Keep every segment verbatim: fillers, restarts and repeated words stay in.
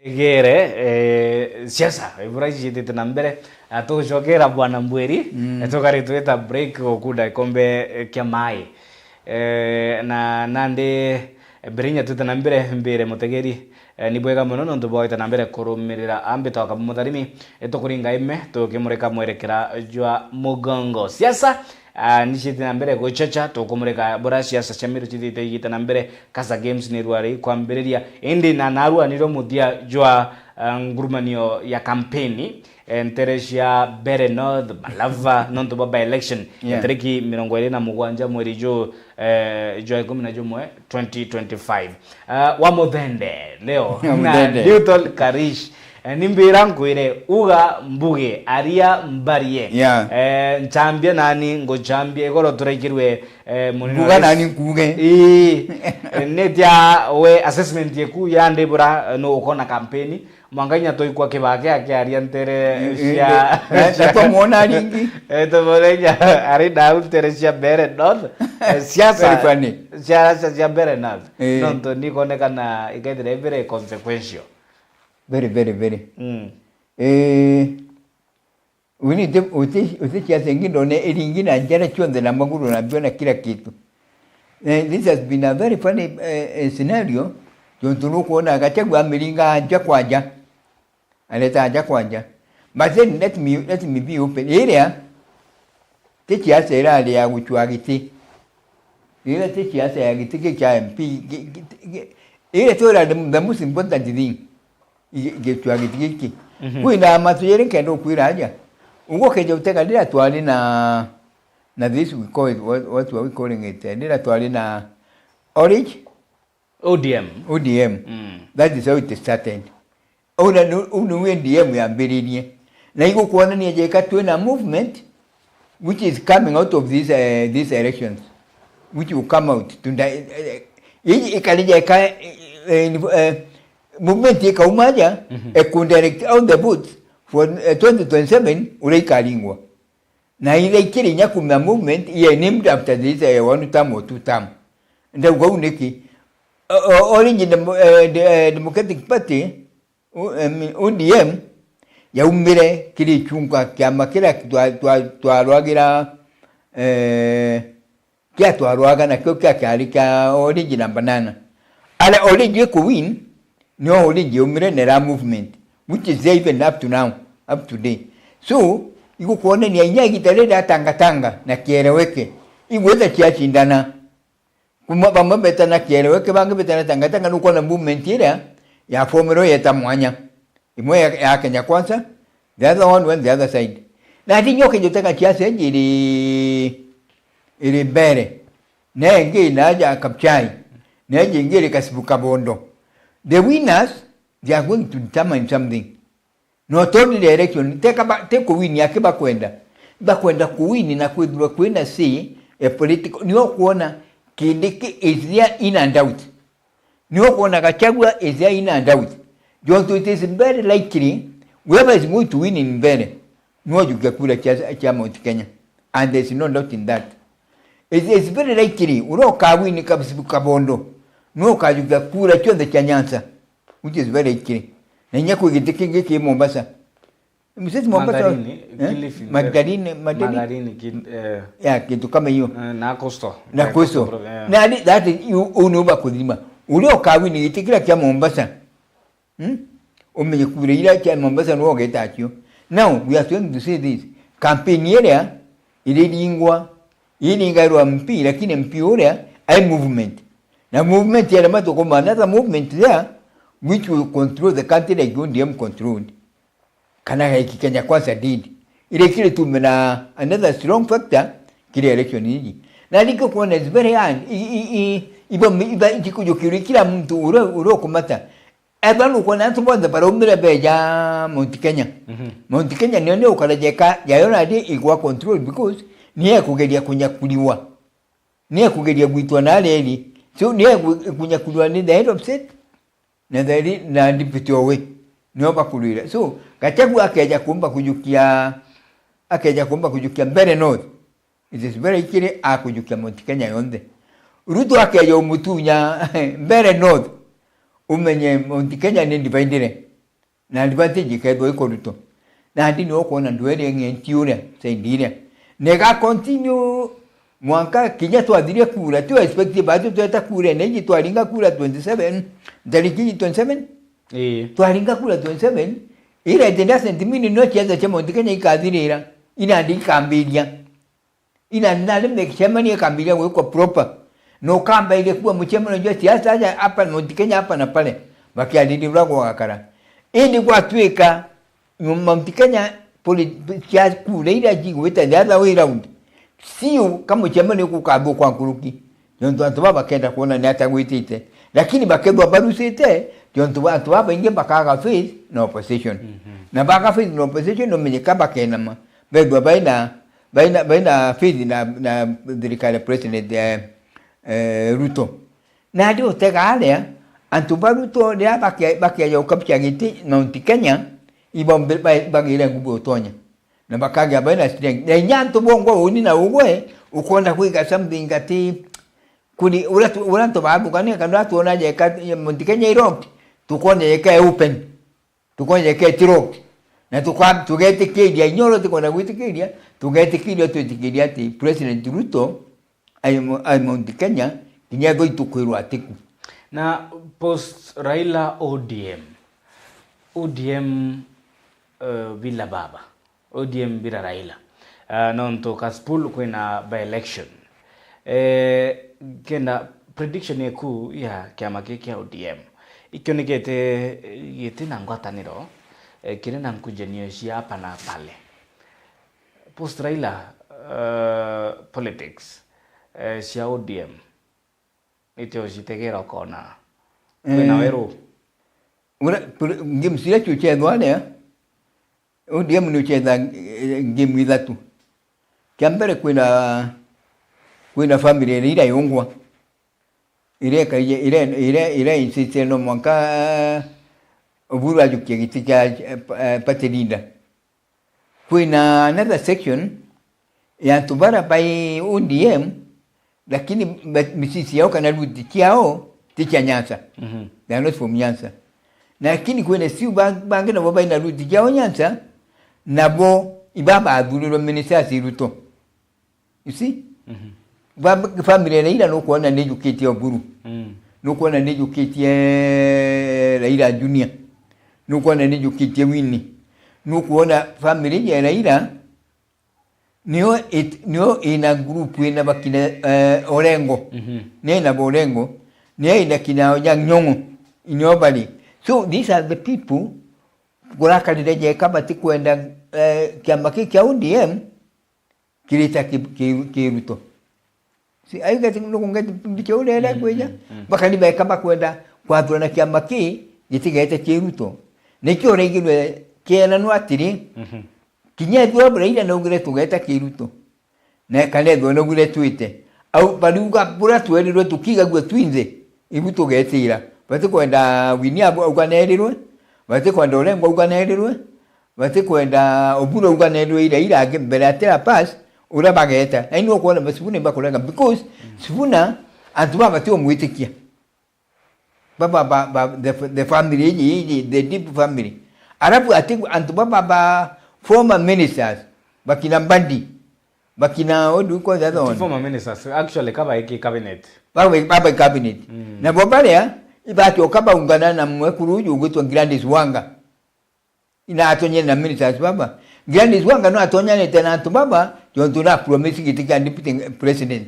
Igere, eh, siasa, ibura icitite na mbere, ah, tugucokera Bwana Mbwiri, mm, eh, tukari twita break gukunda gikombe, eh, kia mai. Eh, na nandi, eh, mbere inya twite na mbere, mbire mutegeri, eh, ni bwega mono nontu bwa gwita na mbere kurumirira ambi twaka mutharimi, eh, tukuringa ime, tukimurika mwerekera jwa mugongo. Siasa, Ah, ni ciitite na mbere guchocha, tukumurika bura siasa cia Meru cithiite igite na mbere. Kasa Games ni rwari kwambiriria, indi na narua niro muthia jwa, ah, ngurumanio ya kampeni, eh, ntere cia Mbeere North, Malava, nontu bwa by-election ya, yeah, tariki mirongo iri na mugwanja mweri ju, eh, jwa ikumi na jumwe, twenty twenty-five. Ah, wa Muthende leo na Muthende. Newton Karish. Eh, ni mbira nkwire, uga mbuge, aria mbarie. Yeah. Eh, nchambia nani, nguchambia, igoro turaikirwe, eh, munene. Mbuga wa rais nani nkuge. Ii. Eh, netia we assessment yeku ya ndibura, eh, no ukona kampeni, mwanka inya tuikwa Kibaki akiaria ntere, eh, eh, cia, eh, na, na twamuona ringi. Eh, tumuona inya ari nau ntere cia Mbeere North. Eh, siasa, very funny, siasa cia Mbeere North. Eh. Nontu nikonekana ikethira i very consequential. Very, very, very. Mm. Eh, uni uti, uti, uti siasa ingi ndone iringi na njara cionthe na maguru na mbio na kila kitu. Eh, this has been a very funny, eh, eh, scenario. Tontu nukwona Gachagua amiringa nja kwa nja. Areta nja kwa nja. But then let me, let me be open. Iria ti siasa irari ya gucua giti. Iria ti siasa ya giti ki kia M P. Gi-, gi-, gi-, iria ti ura the, the most important thing. Gi-, gicua giti giki. Mhm. Kwina matu jeri nkenda ukwira aja. Ugo keja utega rira twari na, na this we call it, what, what are we calling it? Rira twari na Orange, O D M. O D M. Mm. That is how it started. Una nu-, unu we O D M yambiririe. Na igukwonania jeka twina movement which is coming out of these, eh, these elections, which will come out to di-, eh, eh, iji ikari jeka, eh, eh, eh, movement ikauma aja, mhm, eh, ku direct out the votes for, eh, twenty twenty-seven uria ikaringwa. Na ira ikiri inya kumea movement, iye named after this, eh, one term or two term. Ndauga u niki? O-, o-, Orange Demo-, eh, de-, eh, Democratic Party, u-, em, O D M, yaumire kiri ichunga kiama kiria twa-, twa-, twarwagira, eh, kia twarwaga nakio kia kiari kia Orange na Banana. Aria Orange iku win, nio Orange yaumire na ira movement, which is there even up to now, up to day. So, igukwonania inya igita riria atangatanga na kieleweke, igwita ciacindana. Kuma bamwe betana kieleweke, bangi betana tangatanga, nukwona movement iria ya formula yeta mwanya. Imwe ya, ya Kenya Kwanza, the other one went the other side. Na ati nyoke njutega siasa ingi iri, iri mbere. Na ingi na aja Kabuchai. Na ingi ingi iri Kasibu Kabondo. The winners, they are going to determine something. Not only the election, teka ba, te kuwini aki bakwenda. Bakwenda kuwini na kwithirwa kwina say a political. Nio kuona Kindiki is there in and out. Nio kuona Gachagua is there in and out. Jontu it is very likely whoever is going to win in Mbeere, nio jukia kura cia, cia Mount Kenya. And there is no doubt in that. It is very likely, uria ukawini Kasibu Kabondo, nio ukajukia kura cionthe cia Nyanza, which is very likely. Na inya kwi giti kingi ki Mombasa. Msisi Mombasa. Magarini, eh? Kilifi, Magarini, Magarini. Magarini, ki-, eh, ya, kitu kama hiyo. Eh, na Coastal. Na eh, Coastal. Coastal, eh. Na ni, that is, u-, u ni uba kuthima. Uria ukawini giti kiria kia Mombasa. Hmm? Umenye kura iria kia Mombasa ni wogeta acio. Now, we are trying to say this. Campaign iria iriringwa, iringairwa M P, lakini M P uria ai movement. Na movement iria matukumana, another movement there, which will control the country like O D M controlled. Kana like Kenya Kwanza did. Iria kiri tumira another strong factor kiri election iji. Na niki kuona it's very hard. I, i, i, iba, iba, ikikujukiria kila mtu ure, ure ukumata. Ethwa nukwona antu bonthe baraumire beja Mount Kenya. Mhm. Mount Kenya niyo ni ukarejeka, yayo nandi igwa control because niyo ekugeria kunyakuriwa. Niyo ekugeria gwitwa na reri. So niyo eku-, ekunyakuriwa ni the head of state. Na theri na deputy owe nio bakurwira. So, Gachagua akeja kumba kujukia, akeja kumba kujukia Mbeere North. It is very likely akujukia Mount Kenya yonthe. Ruto akeja umutunya Mbeere North. Umenye Mount Kenya ni divided. Na advantage ikeethirwa iko Ruto. Nandi ni ukwona ndweri ng'enti uria, side iria. Na iga continue mwanka kinya twathirie kura, tu expect batu tweta kura, na iji twaringa kura twenty seven, ntariki iji twenty seven? Ii. Twaringa kura twenty seven, ira it doesn't mean no ciatha cia Mount Kenya ikathirira, ina ndi ikambiria. Ina nari micemania ikambiria gwikwa proper. Na ukambairia kuwa mucemania jwa siasa aja hapa Mount Kenya hapa na pale. Bakiariria uria gwagakara. Indi gwatwika Mount Kenya poli-, cia kura iria cigwita the other way round. Siu ka mucemania gukathukwa nkuruki. Nontu antu baba bakenda kwona ni atia gwitite. Lakini bakethwa barucite, nontu ba-, antu babaingi bakaga faith na opposition. Mhm. Na baga faith na opposition, umenye ka bakenama. Bethwa baina, baina, baina faith na, na thirikari ya President, eh, eh, Ruto. Nandi utega aria, antu ba Ruto riria bake-, bakeeja gukabia giti Mount Kenya, ibo mbe-, ba-, bagire nguvu utonya. Na bakagia baina strength. Na inya antu bongwa uni na ugwe, ukwenda kwiga something ati kuri, uria tu-, uria antu bathugania kana uria twona jeka Mount Kenya i locked, tukwona jeka i open. Tukwona jeka iti locked. Na tukwa-, tugetikiria, inya uria utikwenda gwitikiria, tugetikiria, twitikiria ati President Ruto ai Mo-, ai Mount Kenya, kinya ethwa itukwirwa atiku. Na post Raila O D M. O D M, eh, bila baba. O D M bila Raila. Eh, nontu Kasipul kwina by-election. Eh, kenda prediction yeku ya kiama kii kia O D M. Ikio nikete, eh, giti na ngwataniro, eh, kiri na nkujanio cia hapa na pale. Post Raila, eh, politics, eh, cia O D M. Itio citegera ukona. Eh, kwina weru. Ura, pr-, games iria ciuchethwa aria, O D M ni uchetha, eh, game ithatu. Kia mbere kwina, kwina family iria irayungwa. Iria ikaije, iria, iria, iria insisted no mwanka, eh, Oburu ajukie giti kia, eh, pa-, eh, party leader. Kwina another section ya antu bara bai O D M, lakini ba-, misisi yao kana root ciao ti cia Nyanza. Mhm. They are not from Nyanza. Lakini kwina siu ba-, bangi nabo baina root ciao Nyanza, nabo iba bathurirwe ministers i Ruto. You see? Mhm. Ba-, family ya Raila nukwona ni ijukitie Oburu. Mm. Nukwona ni ijukitie Raila Junior. Nukwona ni ijukitie Winnie. Nukwona family ya Raila niyo it-, niyo ina group ina bakina, eh, Orengo. Mhm. Ni ina ba Orengo. Niyo ina kina Ojang Nyong'o. Inyo bari. So these are the people kurakarire jeka batikwenda, eh, kiama kii kia O D M kirita ki-, ki-, ki Ruto. Si, ai gati nuku ngeti mbicha uria iria kwija, mm, mm, bakari beka bakwenda kwathurana kiama ki gitigete ki Ruto. Nikio uraigirwe kienanwa atiri, mhm, kinya ethirwa Raila naugire tugeta ki Ruto. Na kana ethirwa naugire twite. Au bariuga bura twerirwe tukigagua twinthe, ibu tugetira. Batikwenda Winnie abu-, auga nerirwe, batikwenda Orengo auga nerirwe, batikwenda Oburu auga nerirwe ira, ira angi mbere atira pass, uria bageta. Na ino ukwona ba Sifuna ibakurega because, mm, Sifuna antu baba batimwitikia. Baba ba, ba, the, the family iji, iji, the deep family. Alafu ati antu baba ba former ministers, bakina Mbadi, bakina, what do you call the other one? Former ministers, actually, kaba iki cabinet. Baba, baba cabinet. Mm. Nabo baria, ibacoka baungana na mwekuru uju ugwitwa Gladys Wanga. Inatonyene na ministers baba. Gladys Wanga no atonyanite na antu baba, jontu na promise giti kia deputy president.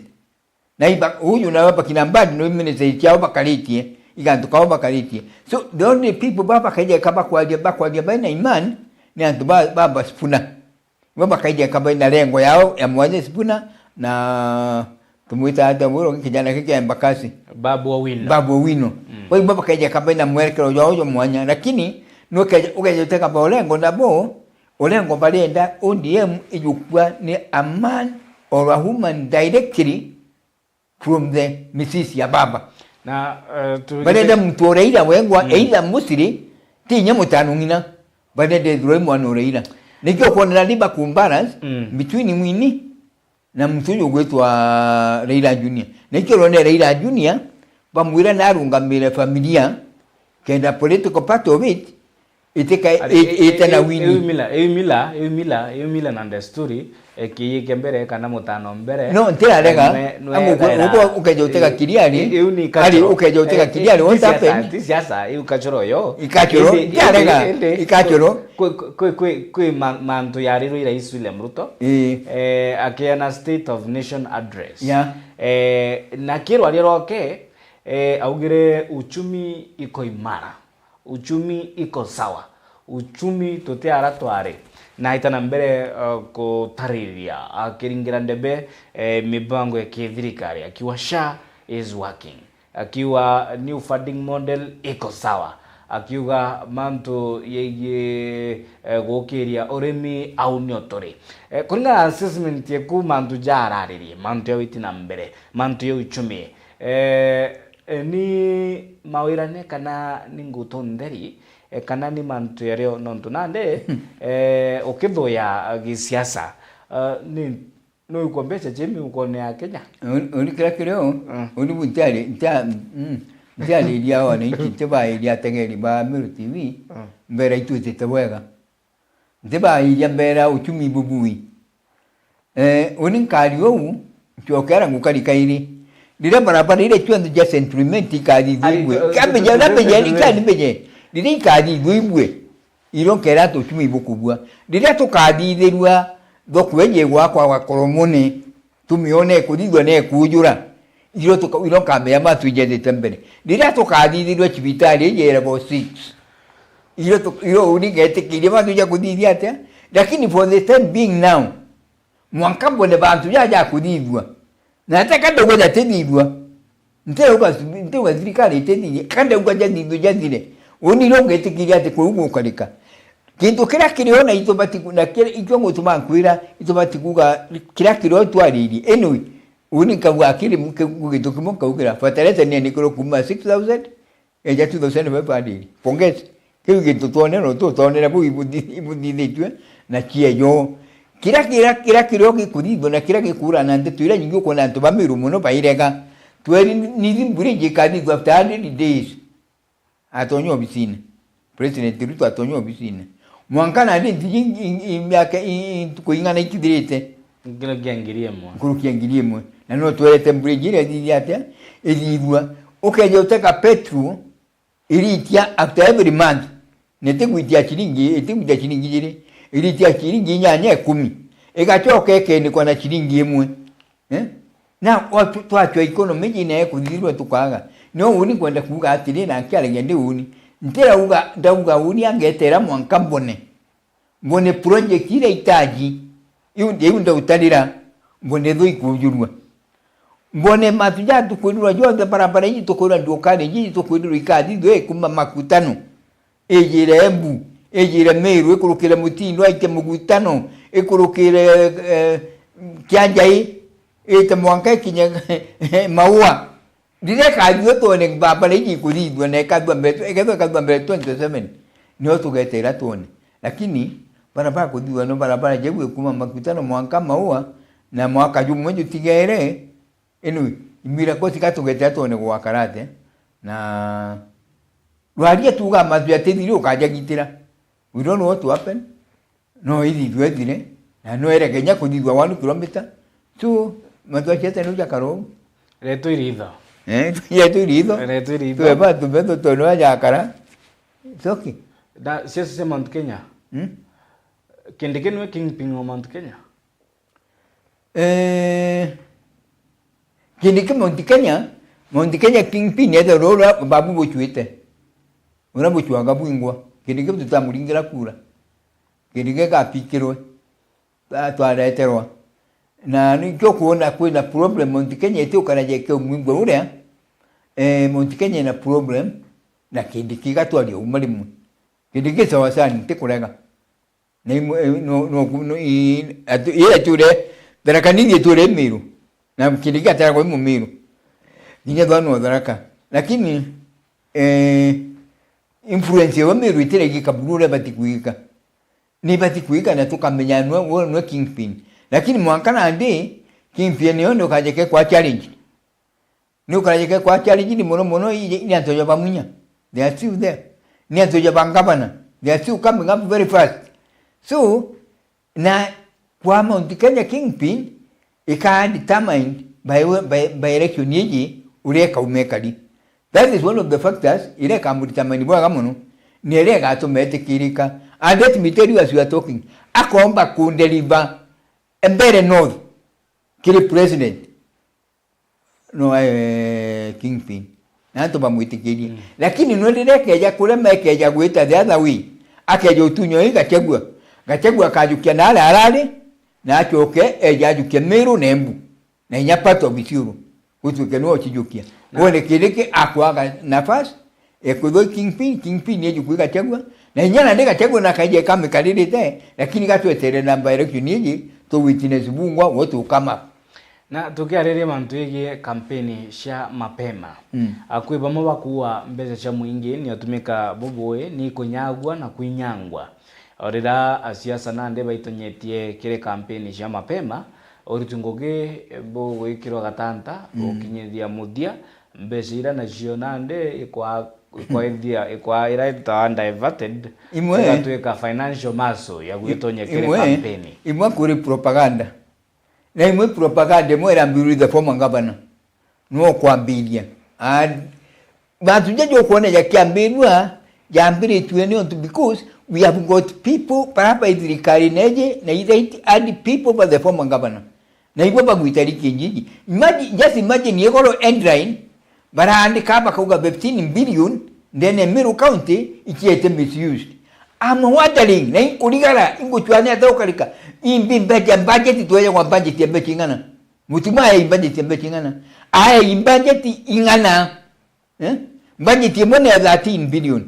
Na iba, uyu na baba kina Mbadi no minister ciao bakaritie, igantu kao bakaritie. So, the only people baba kaija kaba kwaria, bakwaria baina imani, ni antu ba, baba Sifuna. Bo bakaija kaba ina rengo yao ya mwanya Sifuna na tumwita ata buro kijana kiki kia Embakasi. Babu Owino. Babu Owino. Mm. Kwa hivyo bakaija kaba ina mwerekero jwao jwa mwanya, lakini nukeja, ukeja uteka ba Orengo nabo, Orengo barenda O D M ijukua ni a man or a woman directly from the misisi ya baba. Na, eh, tu- barenda muntu o Raila wengwa, mm, either Musiri, ti inya mutano ng'ina. Barenda ethirwa i mwana o Raila. Nikio ukwonera ni bakumbalance, mm, between Mwini na muntu uyu ugwitwa Raila Junior. Nikio urone Raila Junior, bamwira narungamire familia, kenda political part of it, Itika-, Ari, i-, i-, ite na i-, wini. Iu mila, iu mila, iu mila, iu mila na desturi, e, kiiike mbere kana mutano mbere. No, ntirarega. E, nwe-, nwe-, angu ku-, gaera. Uko-, ukeja utega i-, kiriari. I-, iu ni Ari, cultural. Ukeja utega, e, kiriari, i-, what happened? Ti siasa, ti siasa, iu cultural yo. I cultural. Indi, ntirarega, indi, indi, i cultural. Kwi, kwi, kwi, kwi, kwi ma-, mantu yarirwe i Rais William Ruto. Ii. E, akiana State of Nation Address. Yeah. E, na kirwaria rwake, e, augire uchumi iko imara. Uchumi iko sawa. Uchumi tuti ara twari. Na aita na mbere, uh, gutariria, akiringira ndebe, eh, mibango ya kithirikari, akiuga SHA is working. Akiuga new funding model iko sawa. Akiuga mantu yegii, eh, gukiria urimi au nio turi. Eh, kuringana na assessment yeku mantu jararirie, mantu ya witi na mbere, mantu ya uchumi. Eh, E, ni mawirane kana ni ngutu ntheri, e, kana ni mantu yario nontu nandi, e, ukithuya gisiasa, e, ni, nuikwa mbeca cie miukone ya Kenya. Uni, uni kira kirio, mm, uni bu ntiari, ntia-, mm, ntiariria wananchi, ntibairia atengeri ba Meru T V, mm, mbera itwitite bwega. Ntibairia mbera uchumi bubui. Eh, uni nkari uu, ncokera ngukari kairi. Riria barabara iria cionthe cia Central Imenti ikathithua. Ari, ibue. Eh, Kambeje, eh, na mbeje, eh, ikani mbeje. Riria ikathithua ibue, irio nkera ati uchumi bukubua. Riria tukathithirua, thoko iji igwakwa gwa Koromone, tumione ikuthithua na ikujura. Irio tuka-, irio nkamenya ma twijethete mbere. Riria tukathithirua cibitari iji ya level six, Irio tu-, irio uni ngetikiria bantu ja kuthithia atia? Lakini for the time being now, mwanka mbone bantu ja ja kuthithua. Na ata kandauga jatithithua. Nteuga, nteuga thirikari itithithie. Kandauga jathithua jathire. Uni irio ngetikiria ati kuu gukarika. Kintu kiria kirio na itubati ku-, na kiria, ikio ngutuma nkwira, itubati kuga kiria kirio twaririe. Anyway, uni nkauga kiri mu-, ki-, gintu kimwe nkaugira, fertilizer ni nikiro kuma six thousand, eja two thousand five hundred. Forget. Kiu gintu twonere, no tutwonere bu ibuthi-, ibuthithitue na ciejo. Kiria, kiria, kiria kirio gikuthithua na kiria gikuura na ndeto iria nyingi ukwona antu ba Meru mono bairega. Tweri ni, ni mbura iji ikathithua after hundred days. Atonya obisine. President Ruto atonya obisine. Mwanka nandi ntiji i-, i-, i-, miaka i-, i-, ntuku ing'ana itithirite. Nkuru kia ngiri imwe. Nkuru kia ngiri imwe. Na no twerete mbura iji iria ithithia atia? Ithithua. Ukeja uteka petrol, iritia after every month. Na itigwitia ciringi, itigwitia ciringi ijiri. Iritia ciringi inyanya ikumi. Igacoka ikenikwa na ciringi imwe. Eh? Na watu-, twachwa economy iji nayo kuthithirwa tukaaga. No uni nkwenda kuuga atiri, na nkiaragia ndi uni. Ntirauga, ndauga uni angetera mwanka mbone. Mbone project iria itaji. Iu, iu ndautarira. Mbone thu ikujurua. Mbone matu ja tukwirwa jonthe, barabara iji tukwirwa, ndukari iji tukwirwa ikathithua kuma Makutano. Ijire Embu, ijire Meru, ikurukire Mutindo, aite Mugutano, ikurukire, eh, Kianjai, ite mwanka ikinye Maua. Riria ikathithua twone barabara iji ikuthithua na ikathua mbere, ikethwa ikathua mbere twenty twenty-seven, nio tugetera twone. Lakini barabara kuthithua no barabara jau ikuma Makutano mwanka Maua, na mwaka jumwe jutigere, anyway, imira kosi ka tugetera twone gwakara atia. Na rwaria tuuga matu jatithiri ukajagitira. We don't know what to happen. No ithithua ithire, na no ereke inya kuthithua one kilometer. So, matu acio ate no jakara uu. Retwa iritho. Eh, retwa iritho. Retwa iritho. Tweba tubeto tono ajakara. It's okay. Na siasa cia Mount Kenya. Hmm? Kindiki niwe kingpin wa Mount Kenya? Eh, Kindiki Mount Kenya, Mount Kenya kingpin ethirwa uria babu bucwite. Uria bucwaga bwingwa. Kindiki tutamuringira kura. Kindiki gapikirwe. Twa-, twareterwa. Na nikio kuona kwina problem, Mount Kenya iti ukaraja ke umwingwa uria. Eh, Mount Kenya ina problem. Na Kindiki gatwaria uma rimwe. Kindiki sawa sana, ntikurega. Na imwe, eh, no, no, no, i, atu-, i ature, Tharaka Nithi iture Meru. Na Kindiki ataragwa i Mumiru. Nginya thwana wa Tharaka. Lakini, eh, influence ya Meru itiregi kaburu uria bati kuika. Ni bati kuika na tukamenya nwe, nwe, nwe kingpin. Lakini mwanka nandi, kingpin yo ndio kajeke kwa challenge. Ni ukarajike kwa challenge ni mono mono, i, ni antu ja bamunya. They are still there. Ni antu ja bangavana. They are still coming up very fast. So, na kwa Mount Kenya kingpin, ikaa determined by, by, by election iji uria ikauma ikari. That is one of the factors iria ikamudetermine bwega mono, na iria igatuma etikirika. And let me tell you, as we are talking, akomba kundeliver Mbeere North kiri president. No, eh, kingpin. Na antu bamwitikirie. Mm. Lakini no riria ekeja kurema, ekeja gwita the other way, akeja utunya ii Gachagua. Gachagua akajukia na aria arari, na acoke eja ajukia Meru na Embu. Na inya part of Isiolo. Gutuike niwe ucijukia. Na kwone kindi ki akwaga nafasi, ekwithwa kingpin, kingpin ni eju kwi Gachagua. Na inya nandi Gachagua na akaija ikamikaririte, lakini gatweterera by election iji, tu witness bungwa what will come up. Na tukiariria mantu yegii kampeni cia mapema, mm, a, kwi bamwe bakuuga mbeca cia muingi ni utumika bubui ni kunyagua na kwinyangwa. O riria asiasa nandi baitonyetie kiri kampeni cia mapema, uriti ngugi bugwikirwa gatanta, mm, gukinyithia muthia, mbeca iria nacio nandi ikwa-, ikwaithia, ikwa-, iria itawa diverted, imwe, igatuika financial muscle ya gwitonya kiri imwe, kampeni. Imwe kuri propaganda. Na imwe propaganda imwe irambirwe the former governor. Niwe ukwambiria. And mantu jaja ukwona jakiambirua, jambiritue ni untu because we have got people, baria bai thirikari neji, na i right hand people for the former governor. Na ibo bagwita riki njiji. Imagine, just imagine igoro Endrain, baraandika bakauga fifteen billion ndene ya Meru County ikiete misused. I'm wondering, na inkurigara, ingucwa ni atia ukarika. Imbi mbeca budget, twejagwa budget ya mbeca ing'ana? Mutuma aei budget ya mbeca ing'ana? Aei budget ing'ana? Eh? Budget imwe ni ya thirteen billion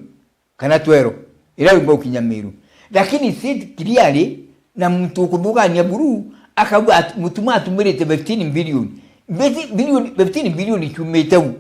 kana twelve, iria yumba gukinya Meru. Lakini state clearly, na muntu ukuthugania buru, akauga at-, Mutuma atumirite fifteen billion. Fifteen billion, fifteen billion ciumite u?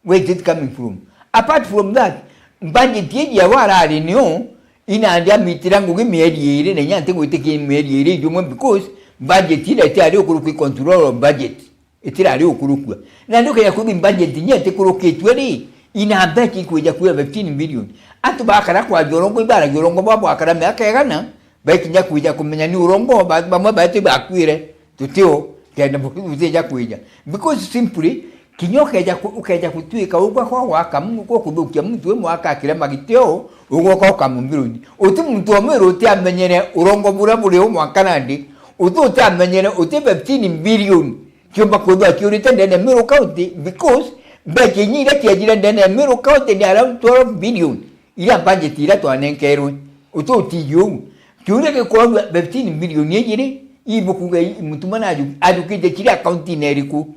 Where is it coming from? Apart from that, budget iji ya warari nio, inandi amitira ngugi mieri iri, na inya ntigwitikia mieri iri ijumwe because budget ira itiari ukuruku control of budget. Itirari ukurukua. Na ndio kenya kuthi budget inya itikurukitue ri, ina mbeca ikwija kuya fifteen billion. Antu bakara kwaria urongo, ibaragia urongo bwa bwakara miaka igana, baikinya kwija kumenya ni urongo, ba-, bamwe baitu bakwire, tutio, kenda bu-, butija kwija. Because simply, kinya ukeja ku-, ukeja gutuika ugwa kwa gwaka mu-, kwa kuthukia muntu wi mwaka akirema gitio, ugoka ukamumbiruni. Uti muntu wa mwiru utiamenyere urongo buria buri u mwaka nandi, uti utiamenyere, uti fifteen billion. Kiumba kwithwa kiurite ndene ya Meru County because mbeca inya iria ciejire ndene ya Meru County ni around twelve billion, iria budget iria twanenkerwe. Uti utiji uu. Kiuria gikoragwa fifteen billion ijiri, ibukuga i-, Mutuma na aju-, ajukite kiri account-ini iriku,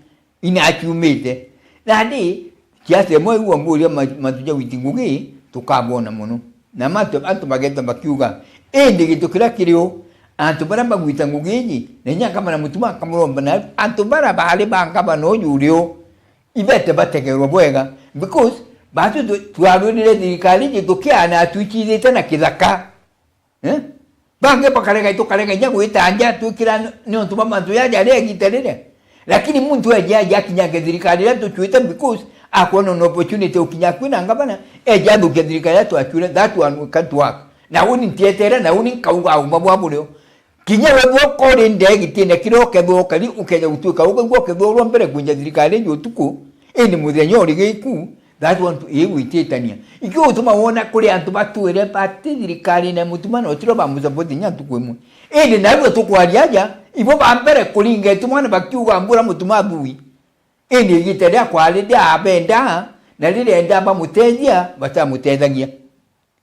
ina aciumite. Nandi, kiasi imwe igua mburia ma-, mantu ja gwiti ngugi, tukabona mono. Na mantu, antu bageta bakiuga, indi gintu kiria kiri u, antu baria bagwita ngugi iji, na inya ngavana Mutuma akamuromba, na antu baria baari ba ngavana uju uri u, ibete bategerwa bwega, because batu tu-, twarwirire thirikari iji tukiana twicithite na kithaka. Eh? Bangi bakarega, tukarega inya gwita nja twikira n-, niuntu bwa mantu jaja ari igita riria. Lakini muntu eje aje akinyage thirikari iria tucuite because akwona an opportunity ukinya kwina ngavana, eje athukia thirikari iria twacuire, that one we can't work. Na uni ntietere, na uni nkauga uma bwa burio. Kinya we bwoko uri ndee gitine kiria ukethwa ukari, ukeja gutuika ukaigua ukethwa urwa mbere kwinja thirikari ingi utuku, indi muthenya uri giku, that one to, igwititania. Ikio utuma wona kuri antu batwire bati thirikari na Mutuma na utiro ba musupport nya ntuku imwe. Indi narua tukwaria aja, ibo ba mbere kuringa itumwa na bakiuga mbura Mutuma bui. Indi igita ria kwari ria abenda, na riria enda bamutethia, batamutethagia.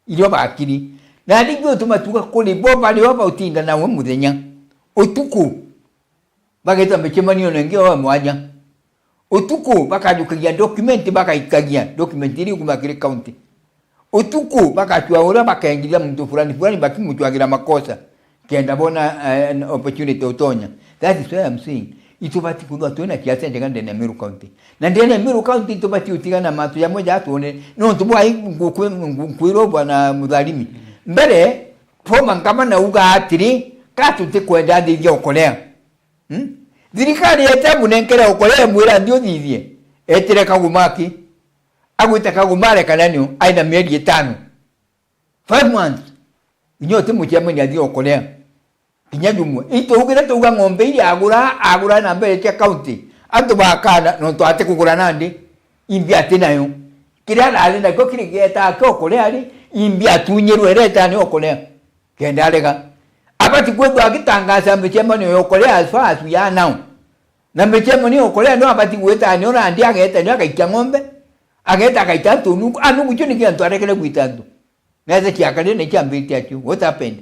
Irio bakiri. Na ringi utuma tuga kuri bo bari o bautinda nawe muthenya. Utuku, bageta micemanio na ingi o mwanya. Utuku, bakajukagia document, bagaikagia document iria ikuma kiri county. Utuku, bagacua uria bakengithia muntu fulani fulani, bakimucuagira makosa. Kenda bona, eh, an opportunity utonya. That is why I'm saying, itubati kuthwa twina siasa njega ndene ya Meru County. Na ndene ya Meru County itubati utigana na mantu jamwe jatwone. Nontu bwa i-, ngu-, kwi-, ngu-, nkwirwo bwana Mutharimi. Mbere, former governor auga atiri, ka tutikwenda athithia ukorea. Hmm? Thirikari yete amunenkere ukorea, mwira nthi uthithie. Etire Kagumaki. Agwite Kagumare kana nio, aina mieri itano. Five months. Kinya uti mucemanio athii okurea. Kinya jumwe. Itugire tuuga ng'ombe iria agura, agura na mbere cia county. Antu bakana, nontu ati kugura nandi, imbi ati nayo. Kiria arari nakio kiri gieta ake okurea ri, imbi atunyirwe iretani okurea. Kenda arega. Abati kwithwa agitangaza micemanio ya okurea as far as we are now. Na micemanio ya okurea no abati gwita ni urandi ageta ni agaikia ng'ombe. Ageta agaita antu nungu. A nungu cio ni kiantu arekere gwita antu. Nete ciakarire ni ciambiritie acio. What happened?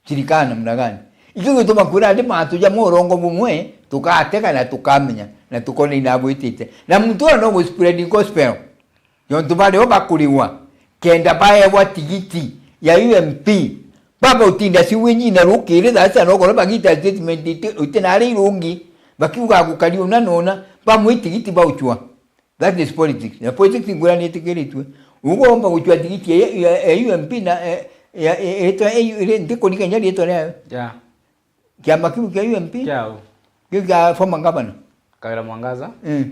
Cirikana namna gani? Ikio gituma kwira ati mantu ja murongo bumwe, tukatega na tukamenya, na tukona inabwitite. Na muntu uria no guspread gospel. Yontu bario bakurigwa, kenda baewa tigiti ya U M P. Baba utinda siwinyi na rukiri thaa cia nogoro bagita statement iti, iti nari irungi. Bakiuga gukari una nona, bamwe tigiti bauchwa. That is politics. Na politics ngurani itikiritwe. Ugomba guchwa tigiti ya, ya, ya U M P na, eh, ya, ya, ritwa, eh, ri-, ndikurikania ritwa riayo. Ya. Kiama kiu kia U M P? Kiao. Kiu kia former governor? Kawira Mwangaza? Mm.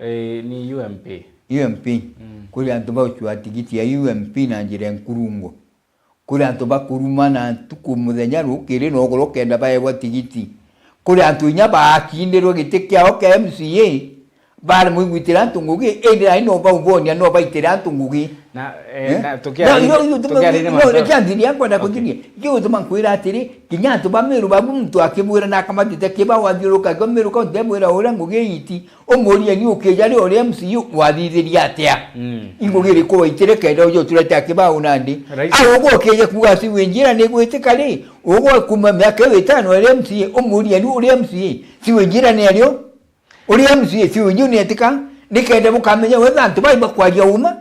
Eh, ni U M P. U M P. Mm. Kuri antu bauchwa tigiti ya U M P na njira nkurungu. Kuri antu bakuruma na ntuku muthenya rukiri na ugoro kenda baewa tigiti. Kuri antu inya baakindirwe giti kiao kia M C A, bari mwigwitira antu ngugi, indi nai no baubonia no baitire antu ngugi. Na, eh, eh? Na tukiari-, no, no, no, tukiari ni no, mantu. Reke anthiri akwa na kuthithia. Ikio gituma nkwira atiri, kinya antu ba Meru babu muntu akibwira na akamatite kiba wathiuruka kio Meru kaunti ebwira uria ngugi iiti, umurie ni ukija ri uria M C A wathithirie atia? Mm. Ingugi iriku waitire kenda uje uturete akibau nandi? Rais. Au ugwe ukija kuuga ati winjira ni gwitika ri, ugwe kuma miaka iyo itano iri M C A, umurie ni uria M C A, si winjira ni ario? Uria M C A, si winjira ni etika? Ni kenda bukamenya wetha antu bai bakwaria uma.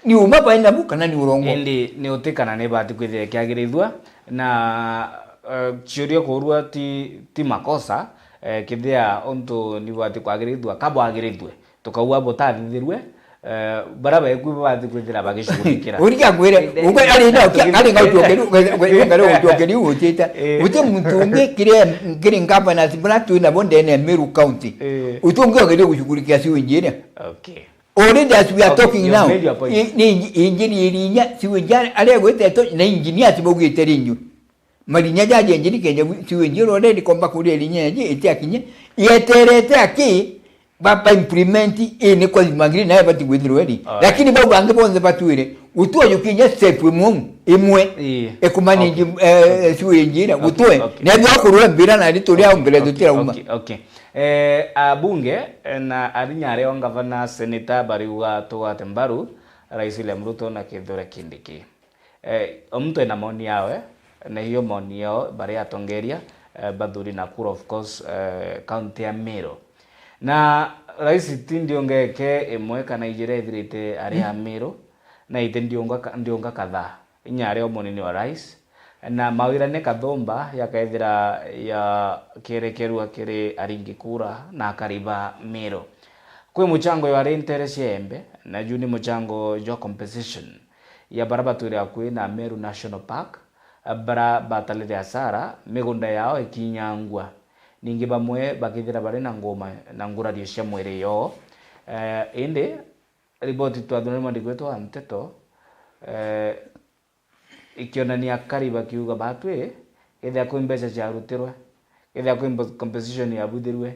Ni uma bai nabu kana ni urongo? Indi ni uti kana ni bati kwithira ikiagirithua, na, eh, ciuria kuurua ti, ti makosa, eh, kithia untu ni bwati kwagirithua, ka bwagirithue, tukauga butathithirue, eh, bara beku bati kwithira bagicugurikira. Uriga ngwire, ugwe ari na ukia, ari ngauchokeru, ngari uchokeru utita. Eh. Uti muntu ungi kire, kiri governors bura twina bo ndene Meru County. Eh. Uti ungi ogere gushughulikia siwinjire. Okay. Already as we are talking now, okay, you've made your point. I-, ni inji-, injini iri inya, sewage are-, aria igwite to-, na engineers baugite ringi. Marinya jaja injini kenya wi-, sewage iri already komba kuria irinya iji itiakinye, yeterete aki, ba, ba implement i ni kwa thimagiri nayo bati gwithirwa iri. Alright. Lakini bau bangi bonthe batwire, gutwe jukinya step imwe, imwe, ii, ikumanage, okay, eh, okay, sewage ira, okay, gutwe. Okay. Nethwa kurwe mbira na ri turia, okay, mbere okay, tutirauma. Okay, okay. Eh, abunge, eh, na arinya aria o ngavana, seneta bariuga tugwate mbaru Rais William Ruto na Kithure Kindiki. Eh, o muntu ena maoni yawe, na hiyo maoni yao baria atongeria, eh, bathuri Nakuru, of course, eh, county ya Meru. Na rais ti ndiungeke imwe kana ijiri ethirite ari a Meru, na ite ndiunga ka-, ndiunga kadhaa. Inya aria o munini wa rais, na mawira ni kathumba yakethira yakierekerua kiri aringi kura na akari ba Meru. Kwi muchango jwari ntere cia Embe, na ju ni muchango jwa compensation ya bara batwire akui na Meru National Park, bara batarire asara, migunda yao ikinyangua. Ningi bamwe bakithira bari na nguma na ngurario cia mwiri yoo. Eh, indi riboti twathurire mwandiki wetu wa nteto, eh, ikionania akari bakiuga batwi, kethira kwi mbeca ciarutirwe, kethira kwi mbo-, compensation yabuthirwe,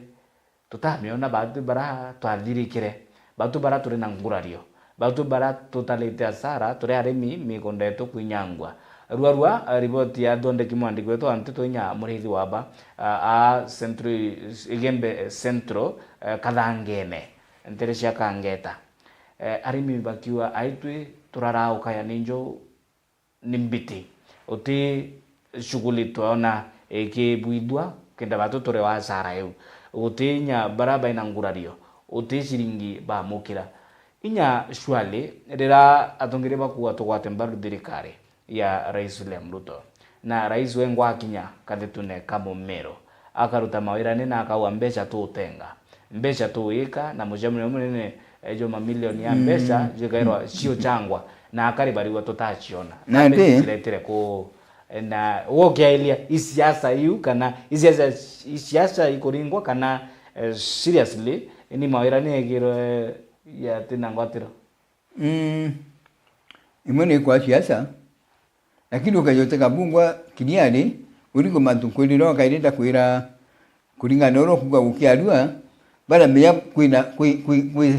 tutamiona batwi bara twathirikire, batwi bara turi na ngurario, batwi bara tutarite asara, turi arimi, migunda yetu kwinyangwa. Rua rua, eh, riboti ya thondeki mwandiki wetu wa nteto inya murithi wa ba, ah, a Central, Igembe Central, eh, Kathangene, ntere cia Kangeta. Eh, arimi bakiuga, aitwi turaraukaya ni njo ni mbiti. Uti shughuli twona ikibwithua, kenda batu turi wa asara iu. Uti inya bara baina ngurario, uti ciringi bamukira. Inya shwali, rira atongeria bakuga tugwate mbaru thirikari ya Rais William Ruto, na rais wengwa akinya kathetune ka Mumero, akaruta mawirane na akauga, mbeca tuutenga, mbeca tuuyika, na mucemanio munene, eh, jwa mamilioni ya mbeca, mm, jikairwa ciuchangwa, na akari barigwa tutaciona. Na mbeca indi ciretire ku, eh, na wokiailia isiasa iu, kana isiasa, isiasa ikuringwa, kana, eh, seriously, ni mawirane egirwe, eh, yatina ngwatiro? Mm, imwe ni kwa siasa, Lakini ukeja utega bungwa kiriari, urigo mantu nkwirira, ukairita kwira, kuringana na uria ukuga gukiarua, bara menya kwina, kwi, kwi, kwi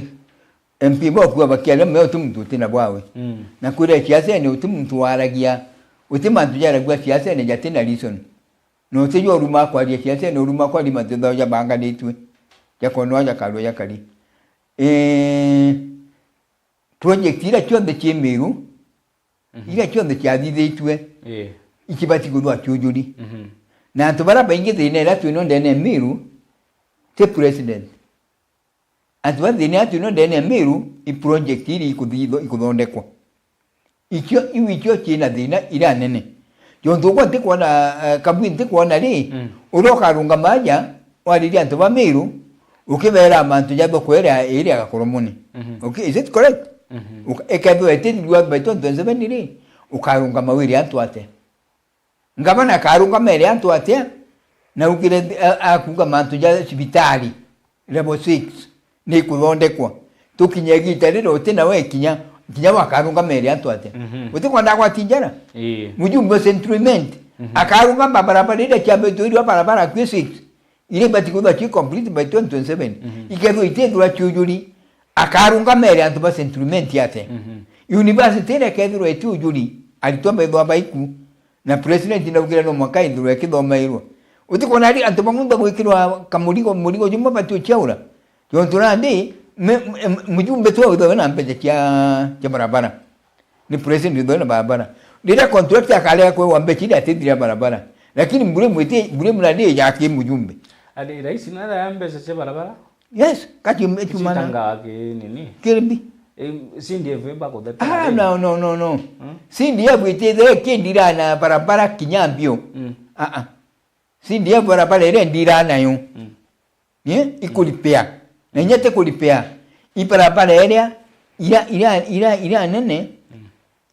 M P bokua bakiaria mea uti muntu utina bwawe. Mm. Na kwira siasene uti muntu waragia, uti mantu jaragua siasene jatina reason. Na uti jwa uruma kwaria siasene, uruma kwaria mantu thao jabanganitue. Jakonwa jakarua jakari. Eh, project ira cionthe cie Meru, mhm, ira cionthe ciathithitue, ii, ikibati kuthwa ciujuri. Mhm. Na antu bara baingi thina ira twino ndene ya Meru, ti president. Antu ba thina ira twino ndene ya Meru, i project iri ikuthithwa, ikuthondekwa. Icio, iu icio ciina thina ira nene. Jontu ugwe ntikwona, eh, kabui ntikwona ri, mm, uria ukarungama aja, waririe antu ba Meru, ukibera mantu ja thoko iria iri ya Gakoromoni. Mhm. Okay, is it correct? Mhm. Uka-, ikethirwa itithirua by twenty twenty-seven ri, ukarungama wire antu atia? Ngavana akarungama ere antu atia, na ukire, a-, akuga mantu ja cibitari, level six, ni kuthondekwa. Tukinye igita riri uti nawe kinya, kinya wakarungama ere antu atia? Mhm. Uti kwenda gwati njara? Ii. Mujumbe wa Central Imenti, mhm, akarungama barabara iria ciambitwe irua barabara kwi six. Iria ibati kuthwa ci complete by twenty twenty-seven. Mhm. Ikethirwa itithirwa ciujuri, akarungama ere antu ba Central Imenti atia? Mhm. University iria ikethirwa itiujuri, aritwa baithwa baiku. Na president naugire no mwaka ithirwe ikithomairwa. Utikwona ari antu bamwe bagwikirwa kamurigo, murigo jumwe bati uciaura. Jontu nandi, me, me, mujumbe tu authawe na mbeca cia, cia barabara. Ni president uthawe na barabara. Riria contractor akarega kwewa mbeca iria atithira barabara. Lakini bure mwiti, bure mradi ijaki mujumbe. Ari rais nara ya mbeca cia barabara? Yes, kati chumana. Itangaga ki nini? Kirbi. Eh, C D F iba kutheta. Ah, no, no, no, no. Hmm? C D F itithe kindirana barabara kinya mbio. Mm. Ah, ah. C D F barabara ire ndiranayo. Mm. Ye, ikuripea. Na inya ti kuripea. Ibarabara iria, ira, ira, ira, ira nene, mm,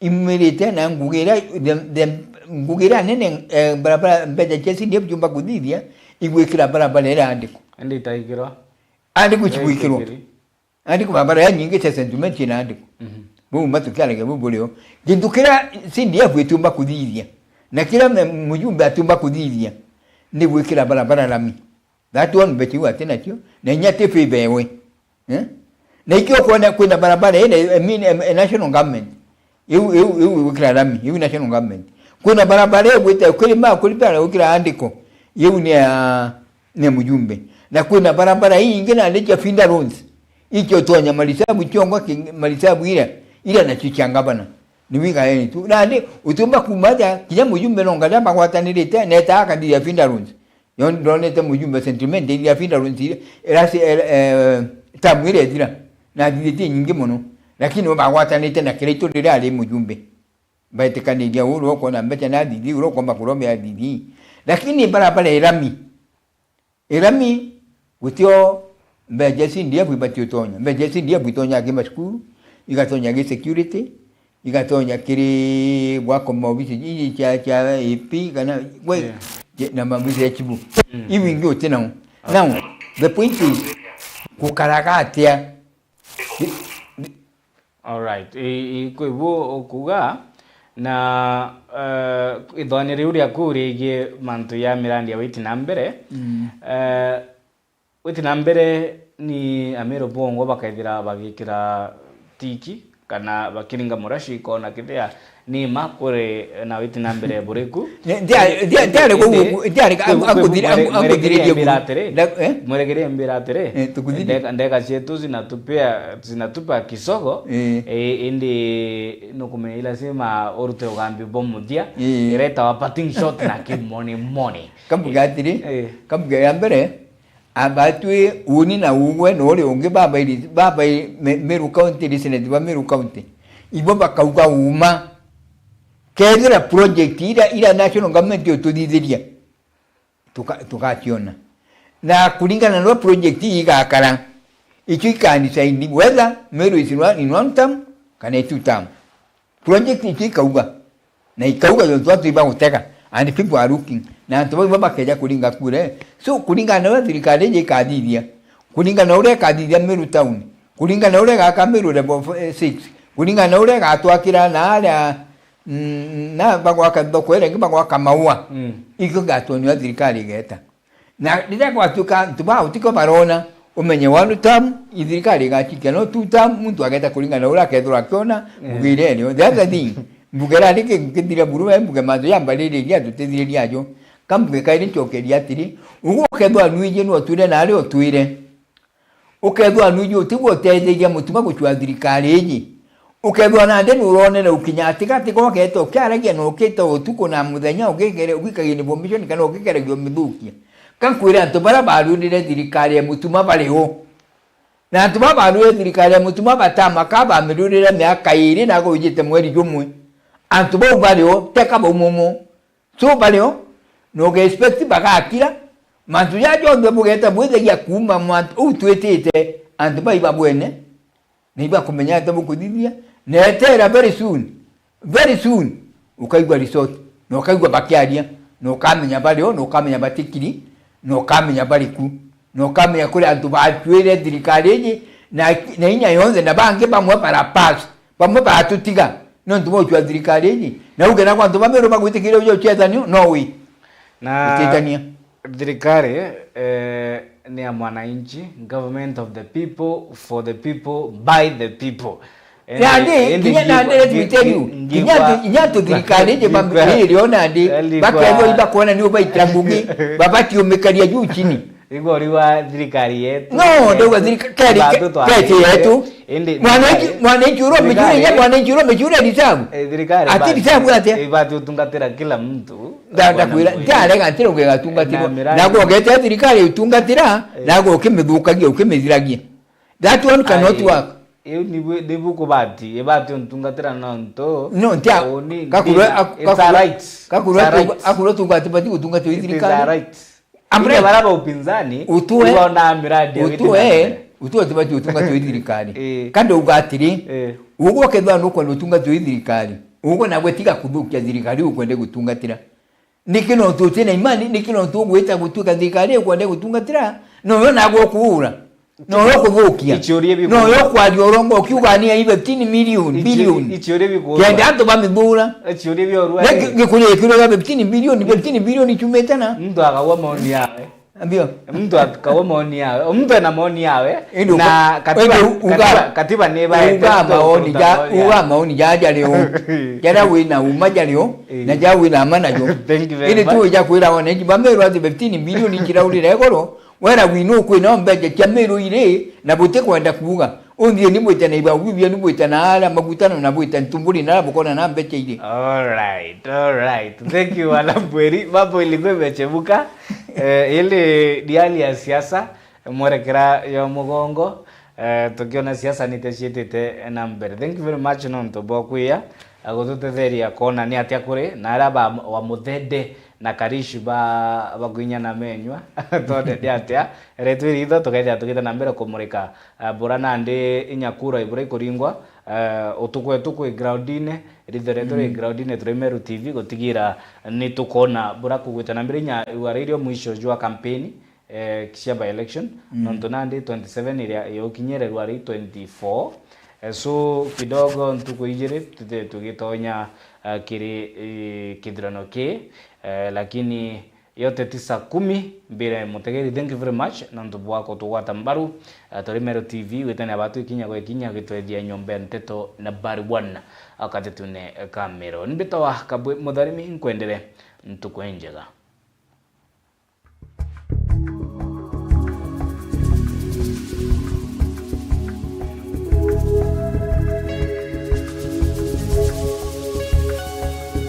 imirite na ngugi iria, the, the, ngugi iria nene, eh, barabara, mbeca cia C D F ciumba kuthithia, igwikira barabara iria andiko. Indi itaikirwa. Andiko cigwikirwa. Itaikiri. Andiko barabara ya nyingi cia Central Imenti ciina andiko. Mhm. Buu matukiaragia buu burio. Gintu kiria C D F itiumba kuthithia, na kiria me-, mujumbe atiumba kuthithia, ni gwikira barabara rami. That one mbeca iu ati nacio, na inya ti favor ewe. Eh? Na ikio kwona kwina barabara ina, I mean, em, eh, national government. Iu, iu, iu gwikira rami, iu national government. Kwina barabara igwite kurima, kurima gwikira andiko. Iu ni ya, ni mujumbe. Na kwina barabara ingi nandi cia feeder roads. Ikio tonya marisabu ciongo ki-, marisabu ira, ira nacio cia ngavana. Ni wiga yani tu. Nandi utiumba kuma aja, kinya mujumbe no ngaria bagwatanirite, neta akathithia feeder roads. Yo ndonete mujumbe Central Imenti iria feeder roads iria, erasi, eh, eh, term iria ithira. Na athithitie nyingi mono. Lakini we bagwatanite na Kiraitu riria ari mujumbe. Baetikaniria uu uria ukwona mbeca na athithi, uria ukomba kuromea athithi. Lakini barabara irami. Irami, gutio mbeca C D F ibati utonya. Mbeca C D F itonya ki macukuru, igatonya ki security, igatonya kiri gwaka maobici iji cia, cia A P kana, we, yeah, je-, na maobici ya chibu. Mm. Iu ingi uti nao. Now, the point is, gukaraga atia? Alright. I, i, kwi bu ukuga, na, eh, ithwani riu riaku rigie mantu ya mirandi ya witi na mbere. Mm. Eh, witi na mbere ni Amiru bongwa bakethira bagikira tiki kana bakiringa murashi, ikona kithia ni ma kuri na witi na mbere buriku. Ndia-, ndia-, ndiari kuu, ndiari ka-, kwi-, kwi-, anguthiri-, mwere-, angu-, anguthiririe mweregeria mbira kuu. Atiri, nda-, eh? Mweregeria mbira atiri, eh, tukuthiri. Ndeka, ndeka cietu zinatupea, zinatupa kisogo, eh, eh, indi nukumenya lazima urute ugambi bwa muthia, eh, iretawa parting shot na kimoni moni. Kambuge atiri, eh, kambuge ya mbere, Aba twi uni na ugwe na uria ungi babairi-, babai Me-, Meru County, listenet ba Meru County. Ibo bakauga uma. Kethira project ira, ira national government ututhithiria, tuka-, tugaciona. Na kuringana na project ii igakara, icio ikani sign whether Meru is in one, in one term kana two term. Project icio ikauga, na ikauga jontu antu ibagutega, and people are looking. Na antu bau bakeja kuringa kura, eh. So, kuringana na uria thirikari iji ikathithia, kuringana na uria ikathithia Meru Town, kuringana na uria igaka Meru Level f-, eh, six, kuringana na uria igatwakira na aria Mm, na bagwaka thoko iria ingi, bagwaka maua. Mm. Ikio ngatonywa thirikari igeta. Na riria gwatuika antu baa utikio barona, umenye one term, i thirikari igachikia, no two term, muntu ageta kuringana na uria akethirwa akiona, mm, mbuge iria irio. The other thing, mbuge iria ringi ngithira buru, we mbuge mantu ya mbaririria, tutithiriria ajo. Ka mbuge kairi nchokeria atiri, ugu ukethwa nwiji ni utwire na ari utwire. Ukethwa nwiji utigwe uteithiria Mutuma gucua thirikari iji. Ukethwa nandi ni uronere ukinya atigati gogete ukiaragia na ukite utuku na muthenya ugikere, ugikagia information kana ugikeragia umithukia. Ka nkwire antu baria barwirire thirikari ya Mutuma bari u? Na antu baba barwirire thirikari ya Mutuma batama ka bamirwirire miaka iri na gwijite mweri jumwe. Antu bau bari u? Teka bau mumu. So bario, no ge expect bagakira, mantu ja jonthe bugeta bwithagia kuuma mwantu uu twitite, antu bai babwene, na ibakumenya ata bukuthithia, na etera very soon, very soon, ukaigua resort, na ukaigua bakiaria, na ukamenya bario, na ukamenya batikiri, na ukamenya bariku. Na ukamenya kuri antu bacuire thirikari iji, na, na inya yonthe, na bangi bamwe bara pass, bamwe baratutiga, nontu bwa gucua thirikari iji. Na uge na kwa antu ba Meru bagwitikiria uja ucethanio, no way. Na utitania. Thirikari, eh, ni ya mwananchi, government of the people, for the people, by the people. Indi, nandi, indi kinya nandi, let me tell you, ngi-, kinya antu, kinya antu thirikari iji ba-, ngikwa-, iri o nandi, ngikwa-, bakethwa ibakwona ni ubaita ngugi, babatiumikaria juu chini. Igwa uri wa thirikari yetu. No, ndauga thirika-, keri-, keti yetu. Indi mwananchi, thirikari, mwananchi uro michure, thirikari, mwananchi uro michure risabu. Eh, thirikari ati ibati-, risabu atia? Ibati utungatira kila mtu. Nda-, ndakwira, ntiarega ntire ugegatungatirwa. Na miradi. Nagwo ugete thirikari utungatira, eh, nagwo ukimithukagia, ukimithiragia. That one cannot work. Iu nibu, nibu kubati, ibati untungatira nontu. No, ntia, uni, kakuru, ndina, ak-, it's a kakuru, right. Kakuru, it's a right. Akuru tunga tibati gutungatwa i thirikari. It is a right. Amre. Inde bara ba upinzani, utue, ibona miradi ya utue, utue tibati gutungatwa i thirikari. Eh. Kandi uga atiri, eh, ugo kethwa nukwenda utungatwa i thirikari. Ugo nagwe tiga kuthukia thirikari ukwende gutungatira. Niki nontu uti na imani, niki nontu ugwita gutuika thirikari ikwenda gutungatira, noyo nagwe ukuura, noyo ukuthukia, ichiuria biku-, noyo ukwaria urongo ukiuga ni ai fifteen million, ichi-, billion, ichiuria biku-, kenda antu bamithura. Ichiuria biorua. Na gi-, gikuria kiuria gia fifteen billion, fifteen billion ichumite na? Mtu akagwa maoni yawe. Ambio. Mtu akagwa maoni yawe. Mtu ena maoni yawe. Indi na uka-, katiba, indi uga-, katiba, katiba ni ba uga maoni ja, uga maoni ja jari o. Jara wina uma jari o, eh, na ja wina ama najo. Thank you very much. Indi tu ja kwira wananchi ba Meru ati fifteen billion ikiraurire igoro, wera winu kwina mbeca cia Meru iri, na buti kwenda kuuga. Unthie ni bwite na ibabu bibio, ni bwite na ara maguta na bwite ntumburi na bukona na mbeca iri. All right, all right. Thank you, Wala Mbweri. Mambo ilikuwa imechemuka. Eh, ile ni hali ya siasa, mwerekera ya mugongo, eh, tukiona siasa nite ciitite na mbere. Thank you very much nontu bwa kwia, eh, gututetheria kuona ni atia kuri, na aria ba, wa Muthende na Karish ba, bagwinya na menywa. Tonde ni atia, retwe ritho tukethira tugite na mbere kumurika, eh, bura nandi inyakura ibura ikuringwa, eh, utuku etu kwi groundine, ritho retu ri groundine, turi Meru T V gutigira ni tukona bura kugwita na mbere inya iwara irio mwisho jwa kampeni, eh, cia by election, mm, nontu nandi twenty seven iria yukinyire rwari twenty four. Eh, so kidogo ntuku ijiri tuti tugitonya, eh, kiri, eh, kithurano ki, eh, lakini yote tisa kumi mbire mutegeri. Thank you very much nontu bwa kutugwata mbaru. Eh, turi Meru T V, gwitania batu ikinya gwa ikinya gitwethia nyomba ya nteto nambari one, akatetune kamero. Nibitawa Kabwe Mutharimi, nkwendere ntuku injega.